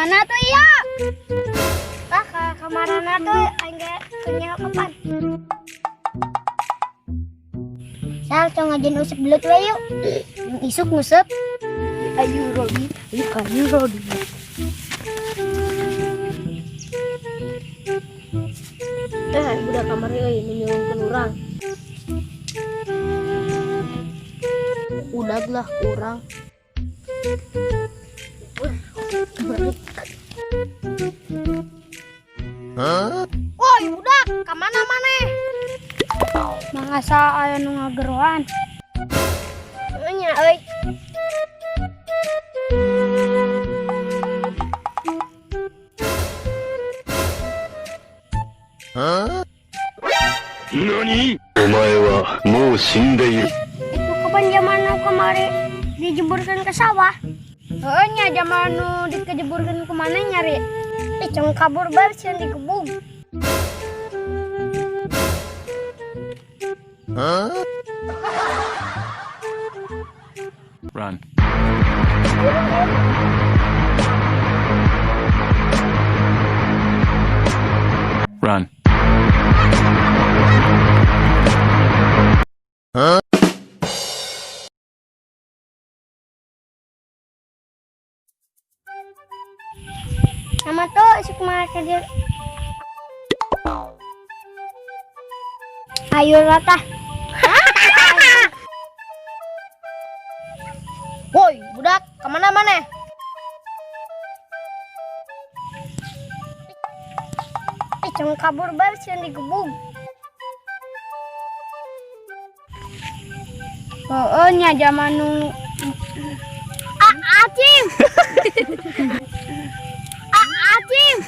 Mana tuh iya? Tah ka kamarana tuh aing ge teu nyaho kapan. Sal, tong ngajieun usep belut we yuk. Isuk nguseup. Ayo Robi, ayo ayo Robi. Eh, budak kamari euy nu nyurungkeun urang. Udag lah kurang. Woi, budak, ka mana maneh? Mangasa aya nu ngageroan. Nya euy. 何お前はもう死んでいる。 Itu kapan zaman nu kamari dijeburkeun ke sawah? Heeh nya zaman nu dikejeburkeun ku mana nyari? Eh, cong kabur bae sieun digebug. Run. Run. Sama tuh isuk mah kerja. Ayo rata. Woi, budak, kemana maneh? Eh, cong kabur bae sieun digebug. Heeh nya zaman nu Ah, acing. Ah, acing.